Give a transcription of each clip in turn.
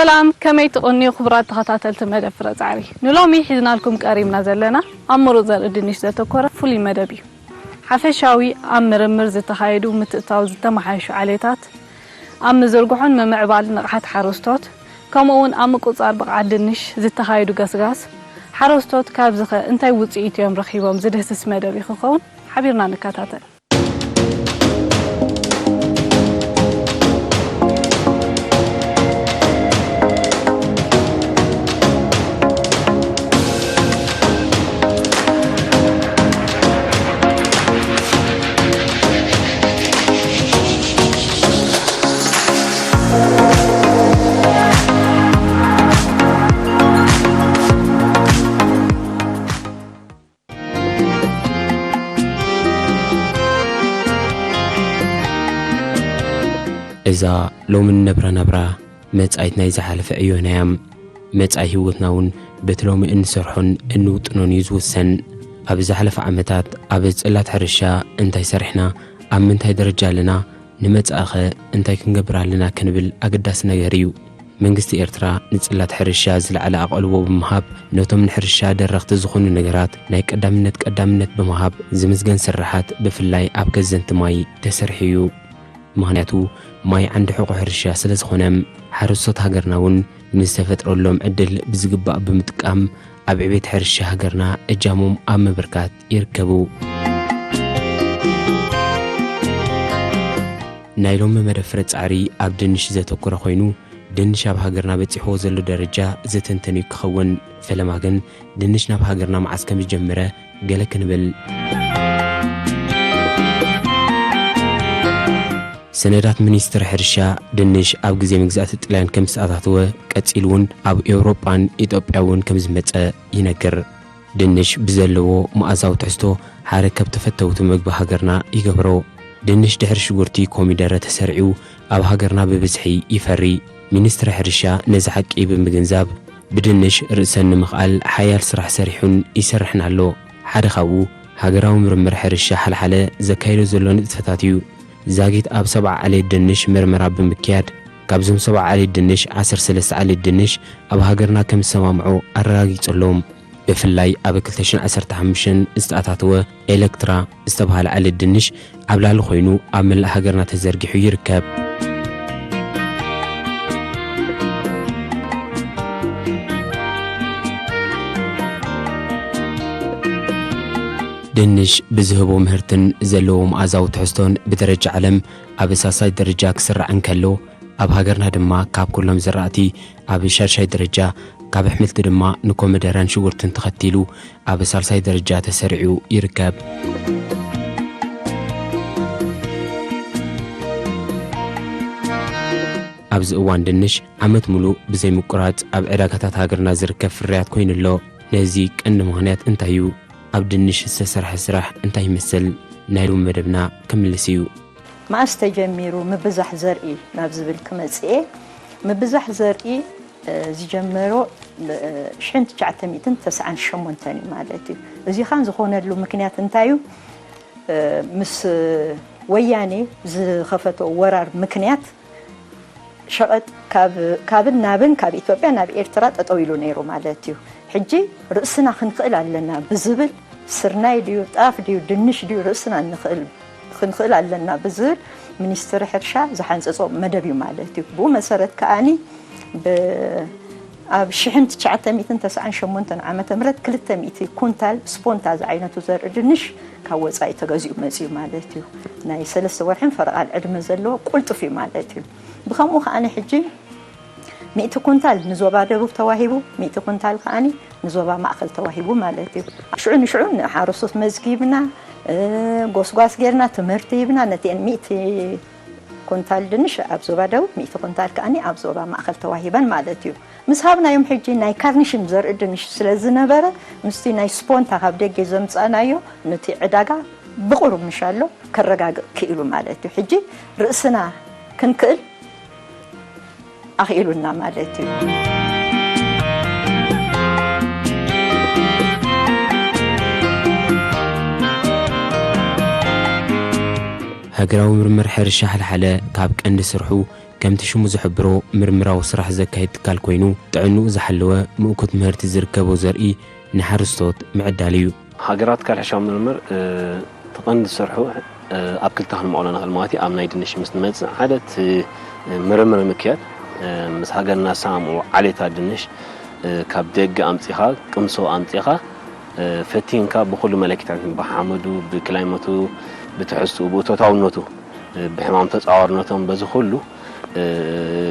ሰላም፣ ከመይ ትቕንዩ ክቡራት ተኸታተልቲ መደብ ፍረ ጻዕሪ? ንሎሚ ሒዝናልኩም ቀሪብና ዘለና ኣብ ምሩጽ ዘርኢ ድንሽ ዘተኮረ ፍሉይ መደብ እዩ። ሓፈሻዊ ኣብ ምርምር ዝተኻየዱ ምትእትታው ዝተመሓየሹ ዓሌታት፣ ኣብ ምዝርግሖን ምምዕባል ንቕሓት ሓረስቶት፣ ከምኡ እውን ኣብ ምቁጽጻር ብቕዓት ድንሽ ዝተኻየዱ ገስጋስ፣ ሓረስቶት ካብዚ ኸ እንታይ ውጽኢት እዮም ረኺቦም ዝድህስስ መደብ እዩ ክኸውን። ሓቢርና ንከታተል። እዛ ሎሚ እንነብራ ናብራ መጻኢት ናይ ዝሓለፈ ዕዮና እያ። መጻኢ ህይወትና እውን በቲ ሎሚ እንሰርሖን እንውጥኖን እዩ ዝውሰን። ኣብ ዝሓለፈ ዓመታት ኣብ ጽላት ሕርሻ እንታይ ሰሪሕና፣ ኣብ ምንታይ ደረጃ ኣለና፣ ንመጻኢኸ እንታይ ክንገብር ኣለና ክንብል ኣገዳሲ ነገር እዩ። መንግስቲ ኤርትራ ንጽላት ሕርሻ ዝለዓለ ኣቓልቦ ብምሃብ፣ ነቶም ንሕርሻ ደረኽቲ ዝኾኑ ነገራት ናይ ቀዳምነት ቀዳምነት ብምሃብ ዝምዝገን ስርሓት ብፍላይ ኣብ ከዘንቲ ማይ ተሰሪሑ እዩ። ምኽንያቱ ማይ ዓንዲ ሕቖ ሕርሻ ስለ ዝኾነ፣ ሓረስቶት ሃገርና እውን ንዝተፈጥረሎም ዕድል ብዝግባእ ብምጥቃም ኣብ ዕቤት ሕርሻ ሃገርና እጃሞም ኣብ ምብርካት ይርከቡ። ናይ ሎሚ መደብ ፍረ ጻዕሪ ኣብ ድንሽ ዘተኮረ ኮይኑ፣ ድንሽ ኣብ ሃገርና በጺሕዎ ዘሎ ደረጃ ዘተንተን እዩ ክኸውን። ፈለማ ግን ድንሽ ናብ ሃገርና መዓስ ከም ዝጀመረ ገለ ክንብል። ሰነዳት ሚኒስትሪ ሕርሻ ድንሽ ኣብ ግዜ መግዛእቲ ጥልያን ከም ዝተኣታተወ፣ ቀጺሉ እውን ኣብ ኤውሮጳን ኢትዮጵያ እውን ከም ዝመጸ ይነግር። ድንሽ ብዘለዎ መኣዛዊ ትሕዝቶ ሓደ ካብ ተፈተውቲ መግቢ ሃገርና ይገብሮ። ድንሽ ድሕሪ ሽጉርቲ፣ ኮሚደረ ተሰሪዑ ኣብ ሃገርና ብብዝሒ ይፈሪ። ሚኒስትሪ ሕርሻ ነዚ ሓቂ ብምግንዛብ፣ ብድንሽ ርእሰን ንምኽኣል ሓያል ስራሕ ሰሪሑን ይሰርሕን ኣሎ። ሓደ ካብኡ ሃገራዊ ምርምር ሕርሻ ሓልሓለ ዘካይዶ ዘሎ ንጥፈታት እዩ። ዛጊት ኣብ ሰብዓ ዓሌት ድንሽ መርመራ ብምክያድ፣ ካብዞም ሰብዓ ዓሌት ድንሽ ዓሰርተ ሰለስተ ዓሌት ድንሽ ኣብ ሃገርና ከም ዝሰማምዑ ኣረጋጊጹ ኣሎ። ብፍላይ ኣብ ክልተ ሽሕን ዓሰርተ ሓሙሽተን ዝተኣታተወ ኤለክትራ ዝተባህለ ዓሌት ድንሽ ዓብላሊ ኮይኑ ኣብ መላእ ሃገርና ተዘርጊሑ ይርከብ። ድንሽ ብዝህቦ ምህርትን ዘለዎ መኣዛዊ ትሕዝቶን ብደረጃ ዓለም ኣብ ሳልሳይ ደረጃ ክስራዕ እንከሎ፣ ኣብ ሃገርና ድማ ካብ ኩሎም ዝራእቲ ኣብ ሻድሻይ ደረጃ፣ ካብ ኣሕምልቲ ድማ ንኮሚደረን ሽጉርትን ተኸቲሉ ኣብ ሳልሳይ ደረጃ ተሰሪዑ ይርከብ። ኣብዚ እዋን ድንሽ ዓመት ሙሉእ ብዘይ ምቁራጽ ኣብ ዕዳጋታት ሃገርና ዝርከብ ፍርያት ኮይኑ ኣሎ። ነዚ ቀንዲ ምኽንያት እንታይ እዩ? ኣብ ድንሽ ዝተሰርሐ ስራሕ እንታይ ይመስል? ናይ ሎሚ መደብና ክምልስ እዩ። መኣስ ተጀሚሩ ምብዛሕ ዘርኢ ናብ ዝብል ክመጽእ እየ። ምብዛሕ ዘርኢ፣ እ፣ ዝጀመሮ፣ እ፣ ሽሕን ትሽዓተ ሚእትን ተስዓን ሸሞንተን እዩ ማለት እዩ። እዚ ኻን ዝኾነሉ ምክንያት እንታይ እዩ? እ፣ ምስ ወያኔ ዝኸፈቶ ወራር ምክንያት ሸቐጥ ካብ፣ ካብን ናብን፣ ካብ ኢትዮጵያ ናብ ኤርትራ ጠጠው ኢሉ ነይሩ ማለት እዩ። ሕጂ ርእስና ክንክእል ኣለና ብዝብል፣ ስርናይ ድዩ፣ ጣፍ ድዩ፣ ድንሽ ድዩ፣ ርእስና እንኽእል፣ ክንክእል ኣለና ብዝብል ሚኒስትሪ ሕርሻ ዝሓንጸጾ መደብ እዩ ማለት እዩ። ብኡ መሰረት ከኣኒ ብ-፣ ኣብ ሽሕን ትሽዓተ ሚእትን ተስዓን ሸሞንተን ዓመተ ምህረት ክልተ ሚእቲ ኩንታል ስፖንታ ዝዓይነቱ ዘርኢ ድንሽ ካብ ወጻኢ ተገዚኡ መጺኡ ማለት እዩ። ናይ ሰለስተ ወርሕን ፈረቓን ዕድመ ዘለዎ ቁልጡፍ እዩ ማለት እዩ። ብኸምኡ ከኣኒ ሕጂ ሚእቲ ኩንታል ንዞባ ደቡብ ተዋሂቡ፣ ሚእቲ ኩንታል ከኣኒ ንዞባ ማእከል ተዋሂቡ ማለት እዩ። ሽዑ ንሽዑ ንሓረስቶት መዝጊብና፣ እ፣ ጎስጓስ ጌርና፣ ትምህርቲ ሂብና፣ ነቲአን ሚእቲ ኩንታል ድንሽ ኣብ ዞባ ደቡብ፣ ሚእቲ ኩንታል ከኣኒ ኣብ ዞባ ማእከል ተዋሂበን ማለት እዩ። ምስ ሃብናዮም ሕጂ ናይ ካርኒሽም ዘርኢ ድንሽ ስለ ዝነበረ፣ ምስቲ ናይ ስፖንታ ካብ ደገ ዘምጻእናዮ፣ ነቲ ዕዳጋ ብቑሩብ ምሻሎ ከረጋግእ ክኢሉ ማለት እዩ። ሕጂ ርእስና ክንክእል ኣኽኢሉና ማለት እዩ። ሃገራዊ ምርምር ሕርሻ ሓልሓለ ካብ ቀንዲ ስርሑ ከምቲ ሽሙ ዝሕብሮ ምርምራዊ ስራሕ ዘካይድ ትካል ኮይኑ፣ ጥዕንኡ ዝሓለወ ምእኩት ምህርቲ ዝርከቦ ዘርኢ ንሓረስቶት ምዕዳል እዩ። ሃገራዊ ትካል ሕርሻዊ ምርምር፣ እ፣ እቲ ቀንዲ ስርሑ፣ እ፣ ኣብ ክልተ ክንመቕሎ ንኽእል ማለት እዩ። ኣብ ናይ ድንሽ ምስ ንመጽእ፣ ሓደ እቲ፣ እ፣ ምርምር ምክያድ፣ እ፣ ምስ ሃገርና ዝሰማምዑ ዓሌታት ድንሽ፣ እ፣ ካብ ደገ ኣምጺኻ፣ ቅምሶ ኣምጺኻ፣ እ፣ ፈቲንካ ብኹሉ መለኪታት፣ ብሓመዱ፣ ብክላይመቱ፣ ብትሕዝትኡ፣ ብእቶታውነቱ፣ እ፣ ብሕማም ተጻዋርነቶም፣ በዚ ኩሉ፣ እ፣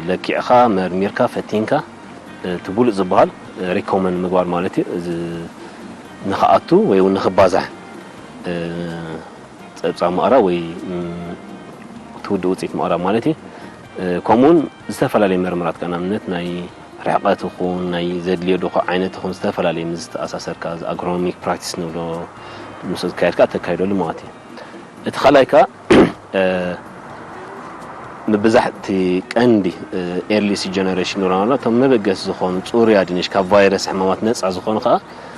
ለኪዕኻ፣ መርሚርካ፣ ፈቲንካ፣ እ፣ እቲ ብሉጽ ዝበሃል፣ እ፣ ሪኮመንድ ምግባር ማለት እዩ። እዚ ንኽኣቱ ወይ እውን ንኽባዛሕ፣ እ፣ ጸብጻብ ምቕራብ ወይ፣ ም፣ እቲ ውድእ ውጽኢት ምቕራብ ማለት እዩ። እ፣ ከምኡውን ዝተፈላለዩ መርመራት፣ ከም ኣብነት ናይ ርሕቀት ይኹን ናይ ዘድልዮ ዶኾ ዓይነት ይኹን፣ ዝተፈላለዩ ምስ ዝተኣሳሰርካ፣ እዚ ኣግሮኖሚክ ፕራክቲስ ንብሎ፣ ምስ ዝካየድካ እተካይደሉ ማለት እዩ። እቲ ካልኣይ ከኣ፣ እ፣ ምብዛሕ እቲ ቀንዲ፣ እ፣ ኤርሊ ሲ ጀነሬሽን ንብሎ ኣሎ። እቶም መበገሲ ዝኾኑ ጽሩያ ድንሽ፣ ካብ ቫይረስ ሕማማት ነጻ ዝኾኑ ከኣ፣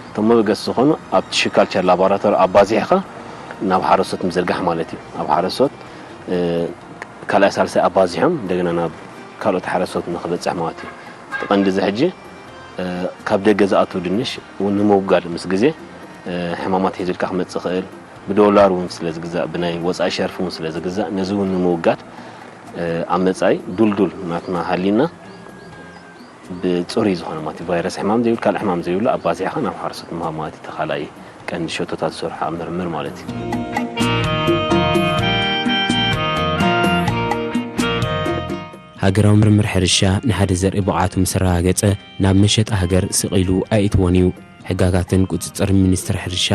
እቶም መበገሲ ዝኾኑ ኣብ ቲሹ ካልቸር ላቦራቶሪ ኣባዚሕኻ ናብ ሓረስቶት ምዝርጋሕ ማለት እዩ። ኣብ ሓረስቶት፣ እ፣ ካልኣይ ሳልሳይ ኣባዚሖም እንደገና ናብ ካልኦት ሓረስቶት ንኽበጽሕ ማለት እዩ። እቲ ቀንዲ እዚ ሕጂ፣ እ፣ ካብ ደገ ዝኣቱ ድንሽ እውን ንምውጋድ ምስ ግዜ፣ እ፣ ሕማማት ሒዙልካ ክመጽእ ይኽእል። ብዶላር እውን ስለ ዝግዛእ፣ ብናይ ወጻኢ ሸርፊ እውን ስለ ዝግዛእ፣ ነዚ እውን ንምውጋድ፣ እ፣ ኣብ መጻኢ ዱልዱል ናትና ሃሊና ብጽሩይ ዝኾነ ማለት እዩ፣ ቫይረስ ሕማም ዘይብሉ፣ ካልእ ሕማም ዘይብሉ ኣባዚሕኻ ናብ ሓረስቶት ምሃብ ማለት እዩ። እቲ ካልኣይ ቀንዲ ሸቶታት ዝሰርሖ ኣብ ምርምር ማለት እዩ። ሃገራዊ ምርምር ሕርሻ ንሓደ ዘርኢ ብቕዓቱ ምስ ኣረጋገጸ፣ ናብ መሸጣ ሃገር ስቕ ኢሉ ኣየእትዎን እዩ። ሕጋጋትን ቁጽጽር ሚኒስትሪ ሕርሻ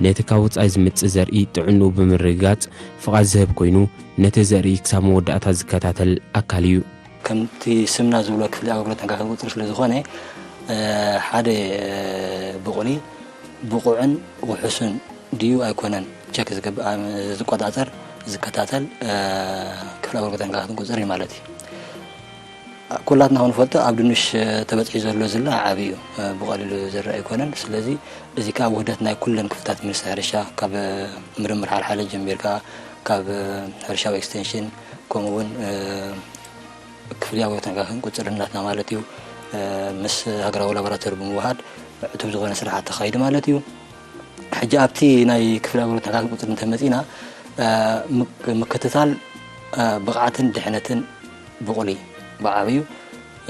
ነቲ ካብ ወጻኢ ዝመጽእ ዘርኢ ጥዕንኡ ብምርግጋጽ ፍቓድ ዝህብ ኮይኑ፣ ነቲ ዘርኢ ክሳብ መወዳእታ ዝከታተል ኣካል እዩ። ከምቲ ስምና ዝብሎ ክፍሊ ኣገልግሎት ሕጋጋትን ቁጽጽር ስለ ዝኾነ፣ እ፣ ሓደ፣ እ፣ ብቑሊ ብቑዕን ውሑስን ድዩ ኣይኮነን ቸክ ዝገብር፣ ኣም-፣ ዝቆጻጸር፣ ዝከታተል፣ እ፣ ክፍሊ ኣገልግሎት ሕጋጋትን ቁጽጽር እዩ ማለት እዩ። ኩላትና ክንፈልጦ ኣብ ድንሽ ተበጺሑ ዘሎ ዝላ ዓቢ እዩ። ብቐሊሉ ዝረኣ ኣይኮነን። ስለዚ እዚ ከኣ ውህደት ናይ ኩለን ክፍልታት ሚኒስትሪ ሕርሻ፣ ካብ ምርምር ሓልሓለ ጀሚርካ፣ ካብ ሕርሻዊ ኤክስቴንሽን፣ ከምኡ እውን ክፍሊ ኣገልግሎት ሕጋጋትን ቁጽጽርን ናትና ማለት እዩ፣ ምስ ሃገራዊ ላቦራቶሪ ብምውሃድ ዕቱብ ዝኾነ ስራሓት ተኻይዱ ማለት እዩ። ሕጂ ኣብቲ ናይ ክፍሊ ኣገልግሎት ሕጋጋትን ቁጽጽርን እንተመጺና፣ እ፣ ምክ-፣ ምክትታል፣ እ፣ ብቕዓትን ድሕነትን ብቑሊ ብዓብዩ፣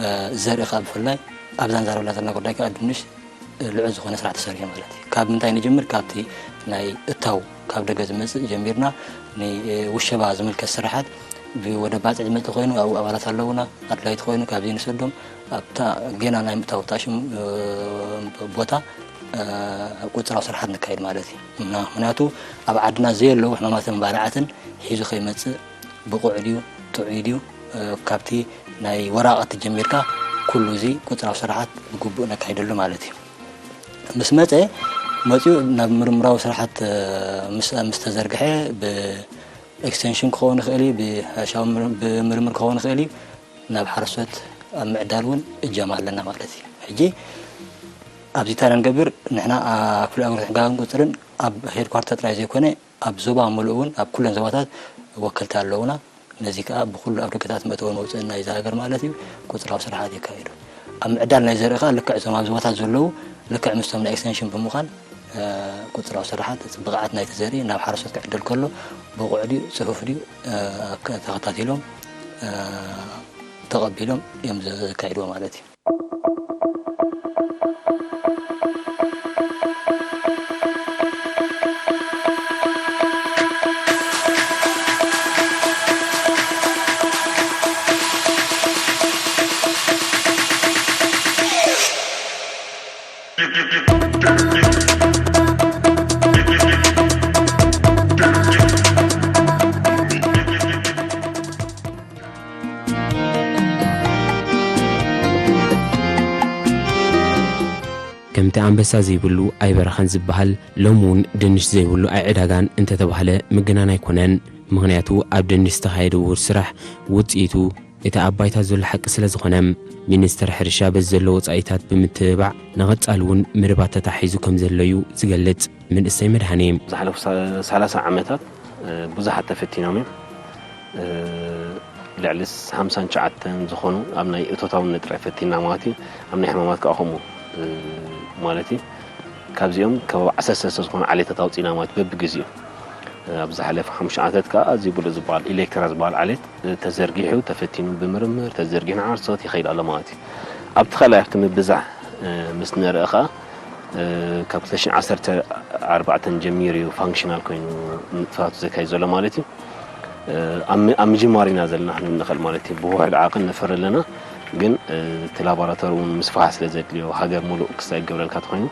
እ፣ ዘርኢ ከኣ ብፍላይ ኣብዛ ንዛረበላ ዘለና ጉዳይ ከኣ ድንሽ፣ እ፣ ልዑል ዝኾነ ስራሕ ተሰሪሑ ማለት እዩ። ካብ ምንታይ ንጅምር? ካብቲ ናይ እታው ካብ ደገ ዝመጽእ ጀሚርና፣ ን-፣ እ፣ ውሸባ ዝምልከት ስራሓት ብ-፣ ወደ ባጽዕ ዝመጽእ ኮይኑ ኣብኡ ኣባላት ኣለውና፣ ኣድላይቲ ኮይኑ ካብዚ ንሰዶም ኣብታ ጌና ናይ ምእታው ታሽም፣ እ፣ ቦታ፣ እ፣ ቁጽራዊ ስራሓት ነካይድ ማለት እዩ። ምና-፣ ምክንያቱ ኣብ ዓድና ዘየለዉ ሕማማትን ባርዓትን ሒዙ ከይመጽእ ብቑዕ ድዩ፣ ጥዑይ ድዩ፣ እ፣ ካብቲ ናይ ወራቐት ጀሚርካ ኩሉ እዚ ቁጽራዊ ስራሓት ብግቡእ ነካይደሉ ማለት እዩ። ምስ መጸ፣ መጺኡ ናብ ምርምራዊ ስራሓት፣ እ፣ ምስ፣ ምስ ተዘርግሐ፣ ብኤክስቴንሽን ክኸውን ይኽእል እዩ፣ ብሕርሻዊ ምር-፣ ብምርምር ክኸውን ይኽእል እዩ። ናብ ሓረስቶት ኣብ ምዕዳል እውን እጃም ኣለና ማለት እዩ። ሕጂ ኣብዚ እንታይ ኢና ንገብር? ንሕና ኣብ ክፍሊ ኣገልግሎት ሕጋጋትን ቁጽጽርን ኣብ ሄድኳርተር ጥራይ ዘይኮነ፣ ኣብ ዞባ ምሉእ እውን፣ ኣብ ኩለን ዞባታት ወከልቲ ኣለዉና። ነዚ ከኣ ብኹሉ ኣብ ደገታት መእተውን መውጽእን ናይዛ ሃገር ማለት እዩ፣ ቁጽራዊ ስራሓት የካይዱ። ኣብ ምዕዳል ናይ ዘርኢ ከኣ ልክዕ እዞም ኣብ ዞባታት ዘለዉ፣ ልክዕ ምስቶም ናይ ኤክስቴንሽን ብምዃን፣ እ፣ ቁጽራዊ ስራሓት፣ ብቕዓት ናይቲ ዘርኢ ናብ ሓረስቶት ክዕደል ከሎ፣ ብቑዕ ድዩ፣ ጽፉፍ ድዩ፣ እ፣ ተኸታቲሎም፣ እ፣ ተቐቢሎም እዮም ዘካይድዎ ማለት እዩ። ከምቲ ኣንበሳ ዘይብሉ ኣይበረኸን ዝበሃል፣ ሎሚ እውን ድንሽ ዘይብሉ ኣይዕዳጋን እንተተባህለ ምግናን ኣይኮነን። ምኽንያቱ ኣብ ድንሽ ዝተኻየደ ውሁድ ስራሕ ውጽኢቱ እቲ ኣብ ባይታ ዘሎ ሓቂ ስለ ዝኾነ፣ ሚኒስትሪ ሕርሻ በዚ ዘሎ ወጻኢታት ብምትብባዕ ንቐጻሊ እውን መደባት ተታሒዙ ከም ዘሎ እዩ ዝገልጽ። መንእሰይ መድሃኔ። ዝሓለፉ ሰ-፣ ሰላሳ ዓመታት፣ እ፣ ብዙሓት ተፈቲኖም እዮም። እ፣ ልዕሊ ሓምሳን ትሽዓተን ዝኾኑ ኣብ ናይ እቶታዊ ንጥረ ፈቲና ማለት እዩ። ኣብ ናይ ሕማማት ከዓ ከምኡ፣ እ፣ ማለት እዩ። ካብዚኦም ከባቢ ዓሰርተ ሰለስተ ዝኾኑ ዓሌታት ኣውፂና ማለት በብግዜኡ። እ፣ ኣብ ዝሓለፈ ሓሙሽተ ዓመታት ከዓ ኣዝዩ ብሉፅ ዝበሃል ኤሌክትራ ዝበሃል ዓሌት፣ እ፣ ተዘርጊሑ፣ ተፈቲኑ ብምርምር ተዘርጊሑ ንዓርሶት ይኸይድ ኣሎ ማለት እዩ። ኣብቲ ካልኣይ ኣብቲ ምብዛሕ፣ እ፣ ምስ ንርኢ ከዓ፣ እ፣ ካብ ክልተ ሽሕን ዓሰርተ ኣርባዕተን ጀሚሩ እዩ ፋንክሽናል ኮይኑ ንጥፈታቱ ዘካይድ ዘሎ ማለት እዩ። እ፣ ኣብ ም-፣ ኣብ ምጅማር ኢና ዘለና ክንብል ንኽእል ማለት እዩ። ብውሑድ ዓቕን ነፍሪ ኣለና፣ ግን፣ እ፣ እቲ ላቦራቶሪ እውን ምስፋሕ ስለ ዘድልዮ፣ ሃገር ሙሉእ ክሳይ ክገብረልካ ተኾይኑ፣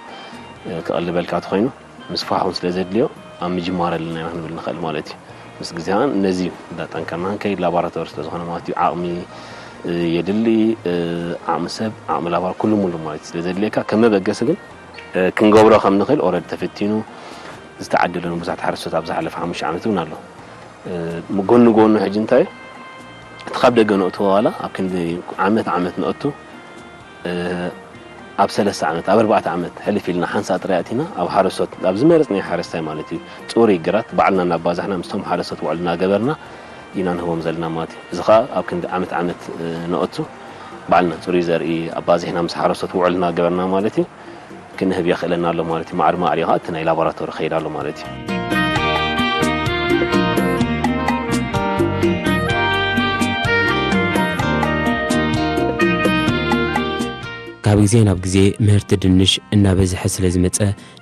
እ፣ ክቕልበልካ ተኾይኑ፣ ምስፋሕ እውን ስለ ዘድልዮ፣ ኣብ ምጅማር ኣለና ኢና ክንብል ንኽእል ማለት እዩ። ምስ ግዜ ኸኣ ነዚ እዩ እንዳጠንከርና ክንከይድ፣ ላቦራቶሪ ስለ ዝኾነ ማለት እዩ። ዓቕሚ፣ እ፣ የድሊ፣ እ፣ ዓቕሚ ሰብ፣ ዓቕሚ ላቦራ፣ ኩሉ ሙሉ ማለት እዩ። ስለ ዘድልየካ ከም መበገሲ ግን፣ እ፣ ክንገብሮ ከም ንኽእል ኦረዲ ተፈቲኑ ዝተዓደለሉ ብዙሓት ሓረስቶት ኣብ ዝሓለፈ ሓሙሽተ ዓመት እውን ኣሎ። እ፣ ጎኒ ጎኑ ሕጂ እንታይ እቲ ካብ ደገ ነእትዎ ዋላ ኣብ ክንዲ ዓመት ዓመት ነእቱ፣ እ፣ ኣብ ሰለስተ ዓመት፣ ኣብ ኣርባዕተ ዓመት ሕልፍ ኢልና ሓንሳእ ጥራይ ኣእቲና ኣብ ሓረስቶት፣ ኣብ ዝመረጽናዮ ሓረስታይ ማለት እዩ፣ ጽሩይ ግራት ባዕልና እናባዛሕና ምስቶም ሓረስቶት ውዕል እናገበርና ኢና ንህቦም ዘለና ማለት እዩ። እዚ ኸኣ ኣብ ክንዲ ዓመት ዓመት፣ እ፣ ነእቱ ባዕልና ጽሩይ ዘርኢ ኣባዚሕና ምስ ሓረስቶት ውዕል እናገበርና ማለት እዩ። ክንህብ የኽእለና ኣሎ ማለት እዩ። ማዕሪ ማዕሪ ኸዓ እቲ ናይ ላቦራቶሪ ኸይድ ኣሎ ማለት እዩ። ካብ ግዜ ናብ ግዜ ምህርቲ ድንሽ እናበዝሐ ስለ ዝመጸ፣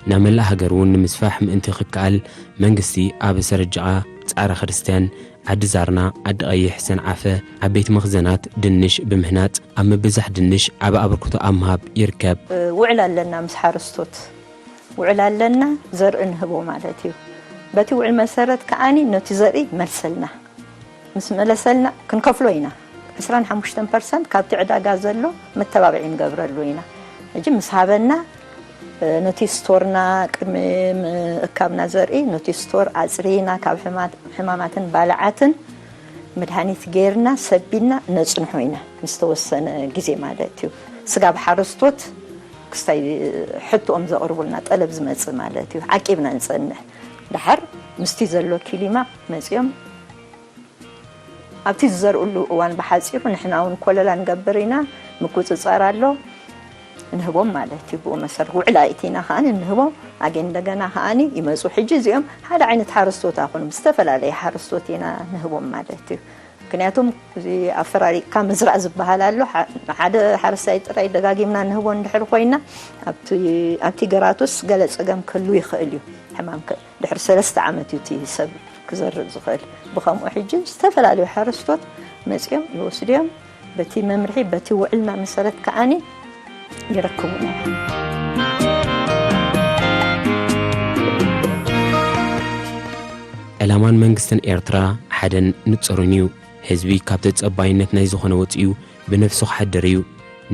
ናብ መላእ ሃገር እውን ንምስፋሕ ምእንቲ ክከኣል፣ መንግስቲ ኣብ ሰረጅቓ፣ ጻዕረ ክርስትያን፣ ዓዲ ዛርና፣ ዓዲ ቀይሕ፣ ሰንዓፈ ዓበይቲ መኽዘናት ድንሽ ብምህናጽ ኣብ ምብዛሕ ድንሽ ዓቢ ኣበርክቶ ኣብ ምሃብ ይርከብ። ውዕል ኣለና ምስ ሓረስቶት፣ ውዕል ኣለና ዘርኢ ንህቦ ማለት እዩ። በቲ ውዕል መሰረት ከዓኒ ነቲ ዘርኢ መልሰልና፣ ምስ መለሰልና ክንከፍሎ ኢና። ዕስራን ሓሙሽተን ፐርሰንት ካብቲ ዕዳጋ ዘሎ መተባብዒ ንገብረሉ ኢና። ሕጂ ምስ ሃበና፣ ነቲ ስቶርና ቅድሚ ምእካብና ዘርኢ፣ ነቲ ስቶር ኣጽሪና፣ ካብ ሕማ-፣ ሕማማትን ባልዓትን መድሃኒት ጌርና፣ ሰቢና ነጽንሖ ኢና፣ ምስ ተወሰነ ግዜ ማለት እዩ። ስጋብ ሓረስቶት ክስታይ ሕቶኦም ዘቕርቡልና ጠለብ ዝመጽእ ማለት እዩ። ዓቂብና ንጸንሕ። ደሓር ምስቲ ዘሎ ኪሊማ መጺኦም ኣብቲ ዝዘርእሉ እዋን ብሓጺሩ ንሕና እውን ኮለላ ንገብር ኢና፣ ምቁጽጻር ኣሎ፣ ንህቦም ማለት እዩ። ብኡ መሰረት ውዕል ኣእቲና ከኣ ንህቦም፣ ኣገ እንደገና ከኣ ይመጹ። ሕጂ እዚኦም ሓደ ዓይነት ሓረስቶት ኣይኮኑን፣ ዝተፈላለየ ሓረስቶት ኢና ንህቦም ማለት እዩ። ምክንያቱም እዚ ኣፈራሪቕካ ምዝራእ ዝበሃል ኣሎ። ሓ-፣ ንሓደ ሓረስታይ ጥራይ ደጋጊምና ንህቦ እንድሕር ኮይና፣ ኣብቲ፣ ኣብቲ ግራቱስ ገለ ጸገም ክህሉ ይኽእል እዩ። ሕማም ከ-፣ ድሕሪ ሰለስተ ዓመት እዩ እቲ ሰብ ክዘርእ ዝኽእል። ብኸምኡ ሕጂ ዝተፈላለዩ ሓረስቶት መጺኦም ይወስድዮም። በቲ መምርሒ፣ በቲ ውዕልና መሰረት ከኣኒ ይረክቡና። ዕላማን መንግስትን ኤርትራ ሓደን ንጹርን እዩ። ህዝቢ ካብ ተጸባይነት ናይ ዝኾነ ወጺኡ ብነፍሱ ክሓድር እዩ።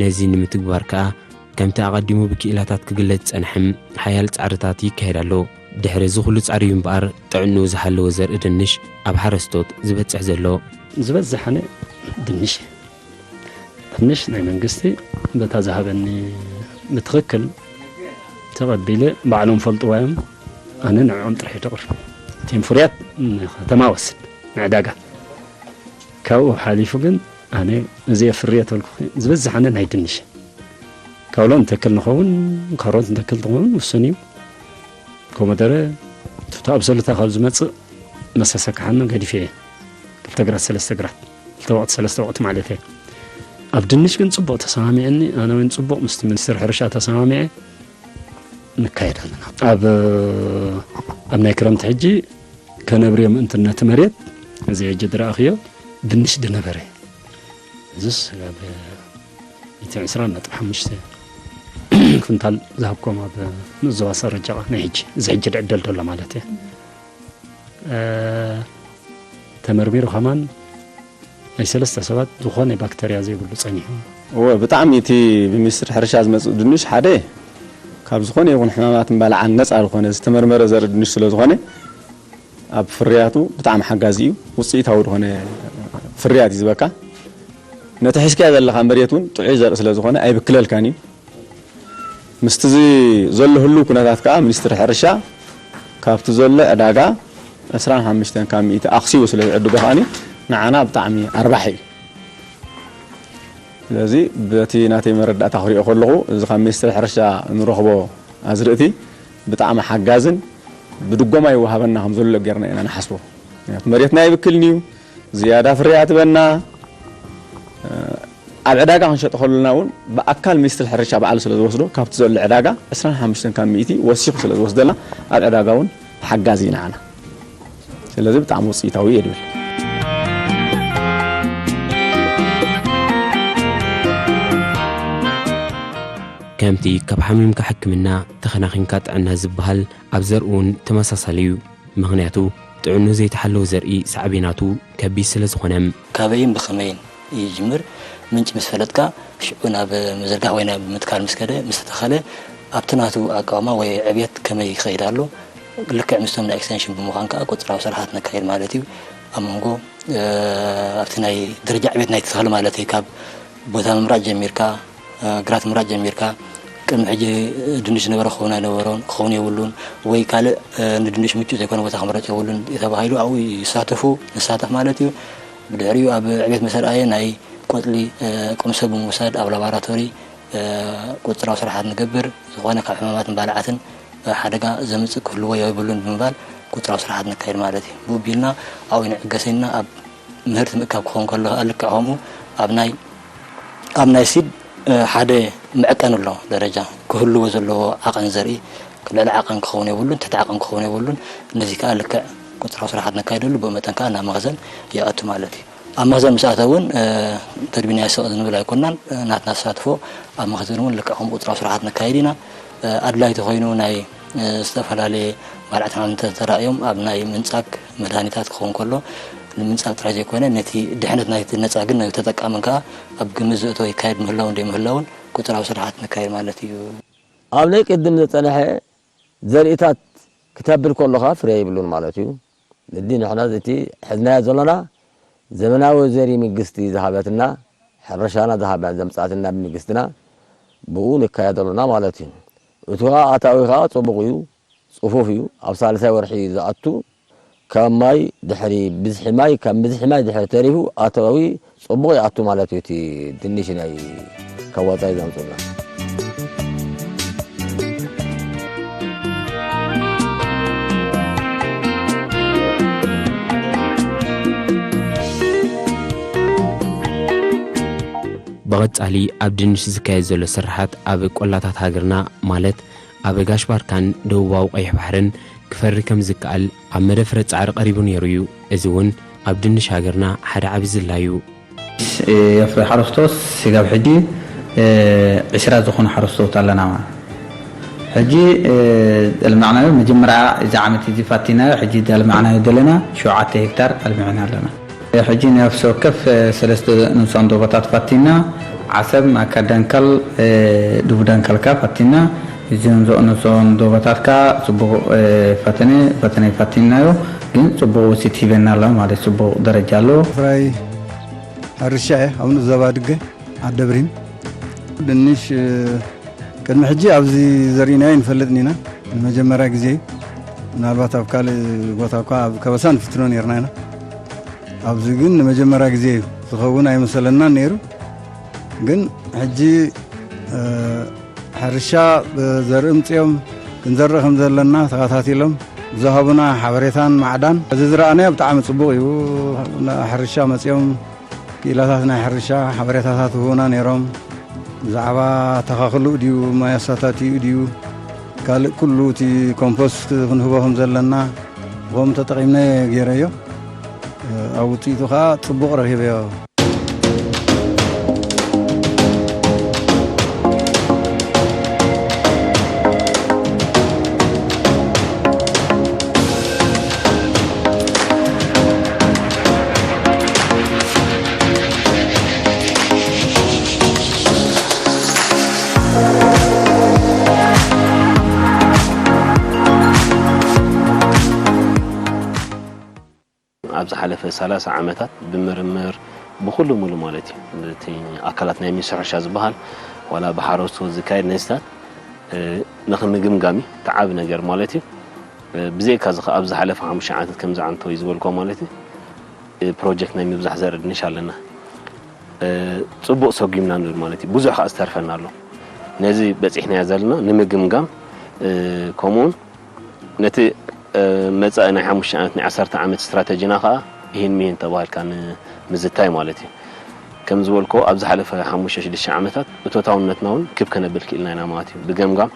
ነዚ ንምትግባር ከኣ ከምቲ ኣቐዲሙ ብክኢላታት ክግለጽ ዝጸንሐም ሓያል ጻዕርታት ይካየድ ኣሎ። ድሕሪ እዚ ኩሉ ጻዕሪ እዩ እምበኣር ጥዕንኡ ዝሃለወ ዘርኢ ድንሽ ኣብ ሓረስቶት ዝበጽሕ ዘሎ። ዝበዝሕ ኣነ ድንሽ፣ ድንሽ ናይ መንግስቲ በታ ዝሃበኒ ብትኽክል ተቐቢለ፣ ባዕሎም ፈልጥዋ እዮም። ኣነ ንዕኦም ጥራሕ እዩ ተቕርብ። እቲም ፍርያት ንከተማ ወስድ፣ ንዕዳጋ። ካብኡ ሓሊፉ ግን ኣነ እዚ የፍርየ ተልኩ ዝበዝሕ ኣነ ናይ ድንሽ። ካውሎ ንተክል ንኸውን፣ ካሮት ንተክል ንኸውን ውሱን እዩ። ኮመደረ፣ ቱታ ኣብሰሉታ ካብ ዝመጽእ መሰሰ ክሓኖ ገዲፈ እየ። ክልተ ግራት፣ ሰለስተ ግራት፣ ክልተ ወቕቲ፣ ሰለስተ ወቕቲ ማለት እየ። ኣብ ድንሽ ግን ጽቡቕ ተሰማሚዐኒ፣ ኣነ እውን ጽቡቕ ምስቲ ሚኒስትር ሕርሻ ተሰማሚዐ ንካየድ ኣለና። ኣብ፣ ኣብ ናይ ክረምቲ ሕጂ ከነብርዮ ምእንቲ ነቲ መሬት፣ እዚ ሕጂ ዝረኣኽዮ ድንሽ ድነበረ። እዚስ ኣብ እቲ ዕስራ ነጥቢ ሓሙሽተ ኩንታል ዝሃብኮም ኣብ ንዞባ ሰረጃ ናይ ሕጂ፣ እዚ ሕጂ ድዕደል ዘሎ ማለት እየ። እ፣ ተመርሚሩ ከማን ናይ ሰለስተ ሰባት ዝኾነ ባክተርያ ዘይብሉ ጸኒሑ። እወ፣ ብጣዕሚ እቲ ብሚኒስትሪ ሕርሻ ዝመጽእ ድንሽ ሓደ ካብ ዝኾነ ይኹን ሕማማትን ባልዓን ነጻ ዝኾነ ዝተመርመረ ዘርኢ ድንሽ ስለ ዝኾነ ኣብ ፍርያቱ ብጣዕሚ ሓጋዚ እዩ። ውጽኢታዊ ዝኾነ ፍርያት እዩ ዝበካ። ነቲ ሒዝካዮ ዘለኻ መሬት እውን ጥዑይ ዘርኢ ስለ ዝኾነ ኣይብክለልካን እዩ። ምስቲ እዚ ዘሎ ህሉው ኩነታት ከኣ ሚኒስትሪ ሕርሻ ካብቲ ዘሎ ዕዳጋ ዕስራን ሓሙሽተን ካብ ሚእቲ ኣኽሲቡ ስለ ዝዕድጎ ከኣኒ ንዓና ብጣዕሚ ኣርባሒ እዩ። ስለዚ በቲ ናተይ መረዳእታ ክሪኦ ከለኹ፣ እዚ ካብ ሚኒስትሪ ሕርሻ እንረኽቦ ኣዝርእቲ ብጣዕሚ ሓጋዝን ብድጎማ ይወሃበና ከም ዘሎ ጌርና ኢና ንሓስቦ። ምኽንያቱ መሬትና ይብክልን እዩ፣ ዝያዳ ፍርያት በና። ኣብ ዕዳጋ ክንሸጦ ከለና እውን ብኣካል ሚኒስትሪ ሕርሻ ባዕሉ ስለ ዝወስዶ፣ ካብቲ ዘሎ ዕዳጋ ዕስራን ሓሙሽተን ካብ ሚእቲ ወሲኹ ስለ ዝወስደልና፣ ኣብ ዕዳጋ እውን ሓጋዚ እዩ ንዓና። ስለዚ ብጣዕሚ ውፅኢታዊ እየ ድብል። ከምቲ ካብ ሓሚምካ ሕክምና፣ ተኸናኺንካ ጥዕና ዝበሃል፣ ኣብ ዘርኢ እውን ተመሳሳሊ እዩ። ምኽንያቱ፣ ጥዕንኡ ዘይተሓለወ ዘርኢ ሳዕቤናቱ ከቢድ ስለ ዝኾነ። ካበይን ብኸመይን ይጅምር? ምንጪ ምስ ፈለጥካ፣ ሽዑ ናብ ምዝርጋሕ ወይ ናብ ምትካል ምስ ከደ፣ ምስ ተተኸለ፣ ኣብቲ ናቱ ኣቃውማ ወይ ዕብየት ከመይ ይኸይድ ኣሎ፣ ልክዕ ምስቶም ናይ ኤክስቴንሽን ብምዃን ከኣ ቁጽራዊ ስራሓት ነካይድ ማለት እዩ። ኣብ መንጎ ኣብቲ ናይ ደረጃ ዕብየት ናይቲ ተኽሊ ማለት እዩ። ካብ ቦታ ምምራጽ ጀሚርካ፣ ግራት ምምራጽ ጀሚርካ፣ ቅድሚ ሕጂ ድንሽ ዝነበረ ክኸውን ኣይነበሮን፣ ክኸውን የብሉን፣ ወይ ካልእ ንድንሽ ምቹእ ዘይኮነ ቦታ ክምረጽ የብሉን ተባሂሉ ኣብኡ ይሳተፉ፣ ንሳተፍ ማለት እዩ። ብድሕሪኡ ኣብ ዕብየት ምስ ኣርኣየ ናይ ቆጽሊ ቅምሶ ብምውሳድ ኣብ ላቦራቶሪ ቁጽራዊ ስራሓት ንገብር፣ ዝኾነ ካብ ሕማማትን ባልዓትን ሓደጋ ዘምጽእ ክህልዎ የብሉን ብምባል ቁጽራዊ ስራሓት ነካይድ ማለት እዩ። ብኡ ኣቢልና ኣብኡ ንዕገስ ኢና። ኣብ ምህርቲ ምእካብ ክኸውን ከሎ ከኣ ልክዕ ከምኡ ኣብ ናይ ኣብ ናይ ሲድ ሓደ መዐቀኒ ኣሎ ደረጃ ክህልዎ ዘለዎ ዓቐን ዘርኢ ልዕሊ ዓቐን ክኸውን የብሉን፣ ትሕቲ ዓቐን ክኸውን የብሉን። ነዚ ከኣ ልክዕ ቁጽራዊ ስራሓት ነካይደሉ ብኡ መጠን ከኣ ናብ መኽዘን ይኣቱ ማለት እዩ። ኣብ መኽዘን ምስ ኣተወ እውን ተድቢናዮ ስቕ ንብል ኣይኮናን። ናትና ተሳትፎ ኣብ መኽዘን እውን ልክዕ ከምኡ ቁጽራዊ ስራሓት ነካይድ ኢና። ኣድላይ ተኾይኑ ናይ ዝተፈላለየ ባልዓት ሕማም እንተተራእዮም ኣብ ናይ ምንጻግ መድሃኒታት ክኸውን ከሎ ንምንጻግ ጥራይ ዘይኮነ ነቲ ድሕነት ናይቲ ነጻግን ናይ ተጠቃምን ከኣ ኣብ ግምት ዘእተወ ይካየድ ምህላውን ዘይምህላውን ቁጽራዊ ስራሓት ነካይድ ማለት እዩ። ኣብ ናይ ቅድም ዝጸንሐ ዘርእታት ክተብል ከሎኻ ፍረ ይብሉን ማለት እዩ። ንዲ ንሕና እቲ ሕዝናዮ ዘሎና ዘመናዊ ዘርኢ መንግስቲ ዝሃበትና ሕርሻና ዝሃበ ዘምጻትና ብመንግስትና ብኡ ንካየድ ኣሎና ማለት እዩ። እቲ ከኣ ኣታዊ ከኣ ጽቡቕ እዩ፣ ጽፉፍ እዩ። ኣብ ሳልሳይ ወርሒ ዝኣቱ ካብ ማይ ድሕሪ ብዝሒ ማይ ካብ ብዝሒ ማይ ድሕሪ ተሪፉ ኣታዊ ጽቡቕ ይኣቱ ማለት እዩ። እቲ ድንሽ ናይ ካብ ወጻኢ ዘምጽኡልና ብቐጻሊ ኣብ ድንሽ ዝካየድ ዘሎ ስርሓት ኣብ ቆላታት ሃገርና ማለት ኣብ ጋሽ ባርካን ደቡባዊ ቀይሕ ባሕርን ክፈሪ ከም ዝከኣል ኣብ መደብ ፍረ ጻዕሪ ቀሪቡ ነይሩ እዩ። እዚ እውን ኣብ ድንሽ ሃገርና ሓደ ዓቢ ዝላ እዩ። የፍሪ ሓረስቶት ስጋብ ሕጂ ዕስራ ዝኾኑ ሓረስቶት ኣለና። ሕጂ ዘልማዕናዮ መጀመርያ እዚ ዓመት እዚ ፋቲናዮ፣ ሕጂ ዘልማዕናዮ ዘለና ሸውዓተ ሄክታር ኣልሚዕና ኣለና። ሕጂ ነፍሲ ወከፍ ሰለስተ ንኡሳን ዶቦታት ፋቲና፣ ዓሰብ፣ ማእከል ደንከል፣ ድቡ ደንከልካ ፋቲና። እዚኦም ዝቕነሶም ዶቦታትካ ጽቡቕ ፈተነ ፈተነ ይፋቲናዮ፣ ግን ጽቡቕ ውፅኢት ሂበና ኣሎ ማለት ጽቡቕ ደረጃ ኣለዎ። ፍራይ ሕርሻ እየ ኣብ ንኡስ ዞባ ድገ ዓደብሪም ድንሽ ቅድሚ ሕጂ ኣብዚ ዘሪእናዮ ንፈልጥን ኢና። ንመጀመርያ ግዜ እዩ። ምናልባት ኣብ ካልእ ቦታ እኳ ኣብ ከበሳ ንፍትኖ ነርና ኢና። ኣብዚ ግን ንመጀመርያ ግዜ እዩ። ዝኸውን ኣይመሰለናን ነይሩ። ግን ሕጂ ሕርሻ ብዘርኢ ምፅኦም ክንዘርእ ከም ዘለና ተኸታቲሎም ዝሃቡና ሓበሬታን ማዕዳን እዚ ዝረኣናዮ ብጣዕሚ ፅቡቕ እዩ። ሕርሻ መፅኦም ክኢላታት ናይ ሕርሻ ሓበሬታታት ይህቡና ነይሮም። ብዛዕባ ተኻኽልኡ ድዩ ማይ ኣሳታትኡ ድዩ ካልእ ኩሉ እቲ ኮምፖስት ክንህቦ ከም ዘለና ብኸም ተጠቒምናዮ ገይረዮ። ኣብ ውፅኢቱ ከዓ ፅቡቕ ረኺበዮ። ኣብ ዝሓለፈ ሰላሳ ዓመታት ብምርምር ብኩሉ ሙሉ ማለት እዩ፣ በቲ ኣካላት ናይ ሚኒስትሪ ሕርሻ ዝበሃል ዋላ ብሓረስቶት ዝካየድ ነስታት ንክምግምጋም እዩ፣ እቲ ዓቢ ነገር ማለት እዩ። ብዘይካ እዚ ከኣ ኣብ ዝሓለፈ ሓሙሽተ ዓመታት ከምዚ ዓንተወይ ዝበልኮ ማለት እዩ። ፕሮጀክት ናይ ምብዛሕ ዘርኢ ድንሽ ኣለና። እ፣ ጽቡቕ ሰጒምና ንብል ማለት እዩ። ብዙሕ ከኣ ዝተርፈና ኣሎ። ነዚ በጺሕናዮ ዘለና ንምግምጋም፣ እ፣ ከምኡውን ነቲ፣ እ፣ መጻኢ ናይ ሓሙሽተ ዓመት፣ ናይ ዓሰርተ ዓመት ስትራተጂና ከኣ ይህን ምሂን ተባሂልካ ንምዝታይ ማለት እዩ። ከም ዝበልኮ፣ ኣብ ዝሓለፈ ሓሙሽተ ሽዱሽተ ዓመታት እቶታውነትና እውን ክብ ከነብል ክኢልና ኢና ማለት እዩ። ብገምጋም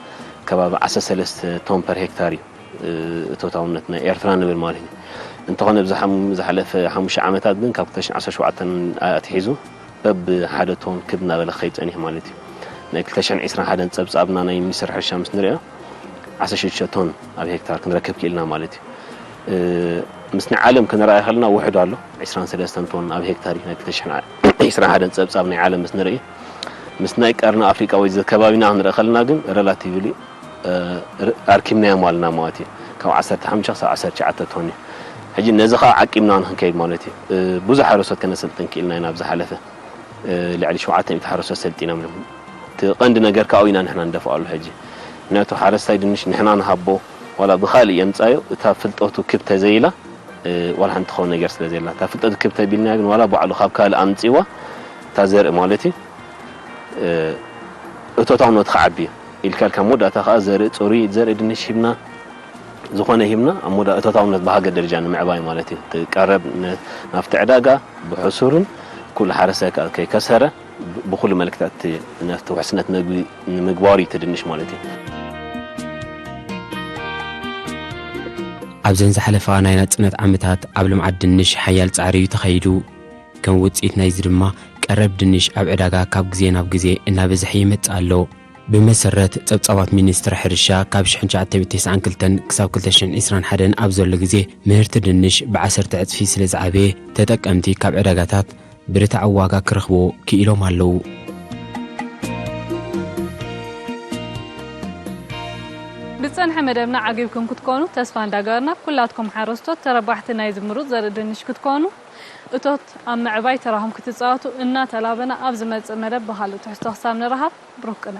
ከባቢ ዓሰርተ ሰለስተ ቶን ፐር ሄክታር እዩ፣ እ፣ እቶታውነት ናይ ኤርትራ ንብል ማለት እዩ። እንተኾነ፣ ኣብዚ ሓም-፣ ዝሓለፈ ሓሙሽተ ዓመታት ግን ካብ ክልተ ሽሕን ዓሰርተ ሸውዓተን ኣትሒዙ በብ ሓደ ቶን ክብ እናበለ ክኸይድ ጸኒሑ ማለት እዩ። ናይ ክልተ ሽሕን ዕስራን ሓደን ጸብጻብና ናይ ሚኒስትሪ ሕርሻ ምስ ንሪኦ፣ ዓሰርተ ሽዱሽተ ቶን ኣብ ሄክታር ክንረክብ ክኢልና ማለት እዩ። እ፣ ምስ ናይ ዓለም ክንረኣይ ከለና ውሑድ ኣሎ፣ ዕስራን ሰለስተን ቶን ኣብ ሄክታር እዩ ናይ ክልተ ሽሕን ዕስራን ሓደን ጸብጻብ ናይ ዓለም ምስ ንርኢ። ምስ ናይ ቀርኒ ኣፍሪቃ ወይ ዘ-፣ ከባቢና ክንርኢ ከለና ግን ሬላቲቭሊ፣ እ፣ ር-፣ ኣርኪብናዮም ኣለና ማለት እዩ። ካብ ዓሰርተ ሓሙሽተ ክሳብ ዓሰርተ ትሽዓተ ቶን እዩ። ሕጂ ነዚ ኸኣ ዓቂብና ንክንከይድ ማለት እዩ። እ፣ ብዙሕ ሓረስቶት ከነሰልጥን ክኢልና ኢና ኣብ ዝሓለፈ። እ፣ ልዕሊ ሸውዓተ ሚእቲ ሓረስቶት ሰልጢኖም እዮም። እቲ ቀንዲ ነገር ከኣ ኢና ንሕና ንደፍኣሉ ሕጂ። ምክንያቱ ሓረስታይ ድንሽ ንሕና ንሃቦ፣ ዋላ ብኻልእ የምጻዮ፣ እታ ፍልጠቱ ክብ ተዘይላ፣ እ፣ ዋላ ሓንቲ ትኸውን ነገር ስለ ዘየላ። እታ ፍልጠቱ ክብ ተቢልና ግን ዋላ ባዕሉ ካብ ካልእ ኣምጺዋ፣ እታ ዘርኢ ማለት እዩ፣ እ፣ እቶታውነቱ ክዓቢ እዩ። ኢልካ ኢልካ መወዳእታ ከኣ ዘርኢ ጽሩይ፣ ዘርኢ ድንሽ ሂብና፣ ዝኾነ ሂብና፣ ኣብ መወዳ-፣ እቶታውነት ብሃገር ደረጃ ንምዕባይ ማለት እዩ። እቲ ቀረብ ን-፣ ናብቲ ዕዳጋ ብሕሱርን ኩሉ ሓረስታይ ከኣ ከይከሰረ ብ-፣ ብኹሉ መልክታት እቲ ናብቲ ውሕስነት መግቢ ንምግባሩ እዩ እቲ ድንሽ ማለት እዩ። ኣብዘን ዝሓለፋ ናይ ናጽነት ዓመታት ኣብ ልምዓት ድንሽ ሓያል ጻዕሪ እዩ ተኻይዱ። ከም ውጽኢት ናይዚ ድማ ቀረብ ድንሽ ኣብ ዕዳጋ ካብ ግዜ ናብ ግዜ እናበዝሐ ይመጽእ ኣሎ። ብመሰረት ጸብጻባት ሚኒስትሪ ሕርሻ፣ ካብ ሽሕን ትሽዓተ ሚእትን ተስዓን ክልተን ክሳብ ክልተ ሽሕን ዕስራን ሓደን ኣብ ዘሎ ግዜ ምህርቲ ድንሽ ብዓሰርተ ዕጽፊ ስለ ዝዓበየ፣ ተጠቀምቲ ካብ ዕዳጋታት ብርትዓዊ ዋጋ ክረኽብዎ ክኢሎም ኣለዉ። ብዝጸንሐ መደብና ዓጊብኩም ክትኮኑ ተስፋ እንዳገበርና፣ ኩላትኩም ሓረስቶት ተረባሕቲ ናይዚ ምሩጽ ዘርኢ ድንሽ ክትኮኑ፣ እቶት ኣብ ምዕባይ ተራኹም ክትጻወቱ እናተላበና፣ ኣብ ዝመጽእ መደብ ብኻልእ ትሕዝቶ ክሳብ ንረኻብ፣ ብሩኽ ቅነ።